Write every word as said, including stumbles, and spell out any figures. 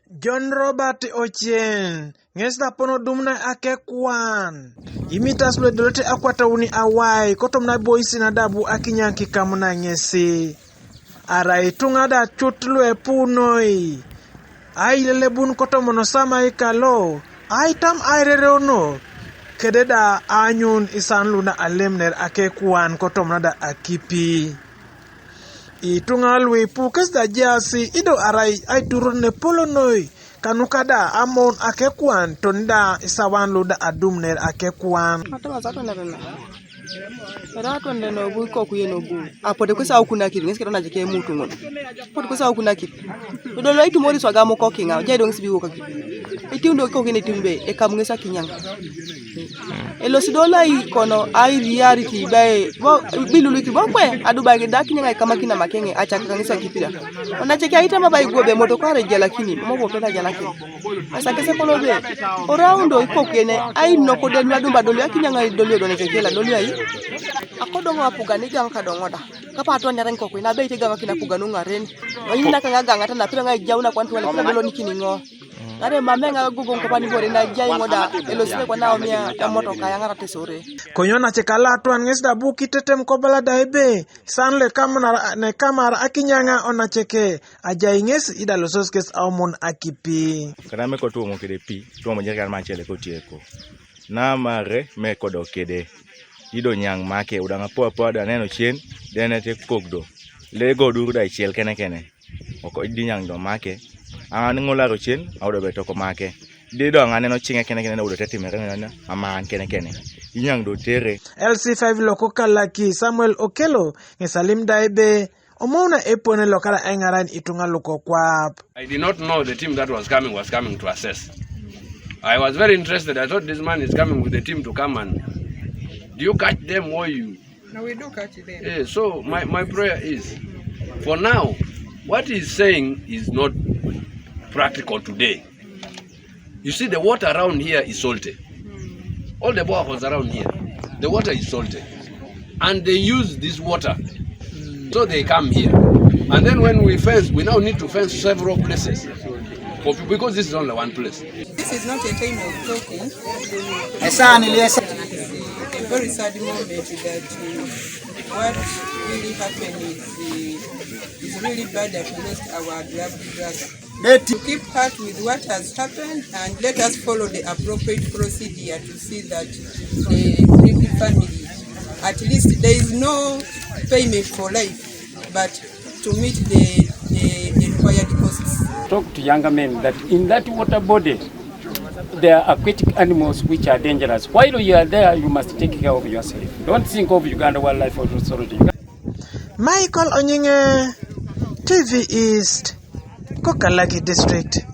John Robert Ochieng ŋes da pon odum na akekwan imitas luedolote akwatauni awai kotom na boisi na dabu akinyaŋ kikamu na ŋesi. Arai ituŋa da cut luepu noi ailelebun kotomono samai kalo aitam airereono kede da aanyun isan lu na alemner akekuan kotomono da akipi. Ituŋa luipu kes da jaasi ido arai aiturut nepolo noi kanuka da amon akekuan toni da isawan lu da adumner akekuan. Atoma sa twenere na era twenere nobu ikoku ye nobu apote kwesi aukunakit ŋesi keto najik emutu ŋun. Apote kwesi aukunakit dodolo itumori swaga mukokiŋa ojai do ŋesi biwokakit. Itiundo ikoku yene itiumbe ekamu ŋesi akinyaŋ. Elosi do lai kono airiarit ibai bo biluluki bo kwe adubai da kinyang aikamakina makeŋe acakaka ŋesi akipira. Onaceke aitama bai gwobe moto kware jalakini momo gwope na jalakini. Asa kese kolo be oraundo ikoku yene ainoko de nuadumba dolio akinyaŋ dolio doneceke la dolio ai. Akodoŋo apuga nigaŋ kadoŋo da kapa atwanyara ŋikoku ina abeit igaŋakin apuga nuŋaren. Oinakaŋ agaŋata napira ŋa ijau nakwan tuwani kula dolonikini ŋo. Ŋare mame ŋa gogoŋ kopani bore na jai ŋoda elosine kwa naomia emotoka yaŋara tesore. Konyo nace kalatuan ŋes da bu kitetem kobala da ebe san le kamar ne kamar akinyaŋa onaceke ajai ŋes ida losos kes aomon akipi. Kana me kotuomo kede pi tuomo jerkan man cele kotieko. Namare me kodo kede ido nyaŋ make udaŋ apuapua da neno cien denete kokdo lego duru da iciel kenekene. Oko dinyaŋ do make aŋan ŋol arocien audo be toko make. Di do aŋan eno ciŋe kenekene audo tetimere ŋina aman kenekene. Inyaŋ do tere. L C five loko kalaki Samuel Okelo ŋesalim da ebe omou na epone lokala eŋaran ituŋa luko kwap. I did not know the team that was coming was coming to assess. I was very interested. I thought this man is coming with the team to come and do you catch them or you? No, we do catch them. Eh, so my, my prayer is, for now, what he's saying is not practical today. You see, the water around here is salty. All the boreholes around here, the water is salty. And they use this water. So they come here. And then when we fence, we now need to fence several places. For, because this is only one place. This is not a time of talking. Esaani lyesa. It's a very sad moment that uh, what really happened is, uh, is really bad that we lost our beloved brother. Beti. To keep heart with what has happened and let us follow the appropriate procedure to see that the bereaved family, at least there is no payment for life, but to meet the, the, the required costs. Talk to younger men that in that water body, there are aquatic animals which are dangerous. While you are there, you must take care of yourself. Don't think of Uganda Wildlife Authority. Michael Onyinge, T V East, Kokalaki District.